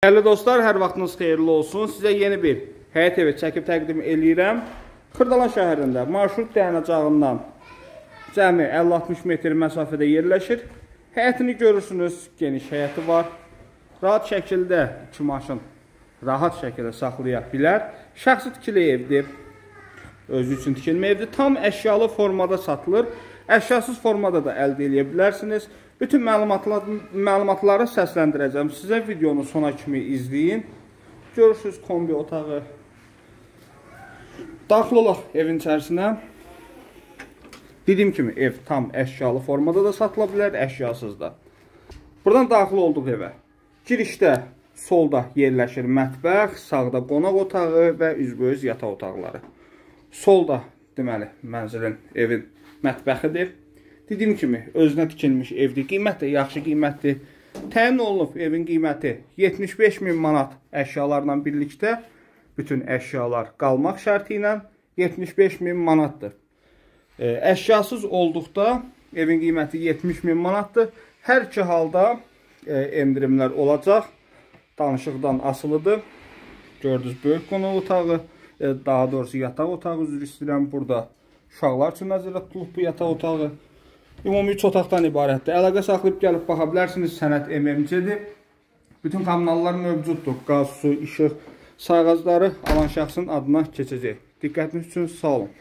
Dəyərli dostlar, hər vaxtınız xeyirli olsun. Sizə yeni bir həyət evi çəkib təqdim eləyirəm. Xırdalan şəhərində marşrut dayanacağından cəmi 50-60 metr məsafədə yerləşir. Həyətini görürsünüz, geniş həyəti var. Rahat şəkildə iki maşın rahat şəkildə saxlaya bilər. Şəxsi tikili evdir. Özü üçün tikilmə evdir. Tam əşyalı formada satılır. Əşyasız formada da əldə edə bilərsiniz. Bütün məlumatları səsləndirəcəm. Sizə videonu sona kimi izləyin. Görürsünüz kombi otağı. Daxil olaq evin içərisinə. Dediyim kimi ev tam əşyalı formada da satıla bilər, əşyasız da. Buradan daxil olduq evə. Girişdə solda yerləşir mətbəx, sağda qonaq otağı və üzbəüz yataq otaqları. Solda deməli mənzilin, evin mətbəxidir. Dediyim kimi özünə tikilmiş evdir. Qiymət də yaxşı qiymətdir. Təyin olunub evin qiyməti 75 min manat əşyalarla birlikdə, bütün əşyalar qalmaq şərti ilə 75 min manatdır. Əşyasız olduqda evin qiyməti 70 min manatdır. Hər iki halda endirimlər olacaq. Danışıqdan asılıdır. Gördünüz böyük qonaq otağı, daha doğrusu yataq otağı, üzr istəyirəm. Burada uşaqlar üçün nəzərdə tutulub bu yataq otağı. Ümumi 3 otaqdan ibarətdir. Əlaqə saxlayıb gəlib baxa bilərsiniz. Sənəd MMC-dir. Bütün kommunallar mövcuddur. Qaz, su, işıq, sayğacları alan şəxsin adına keçəcək. Diqqətiniz üçün sağ olun.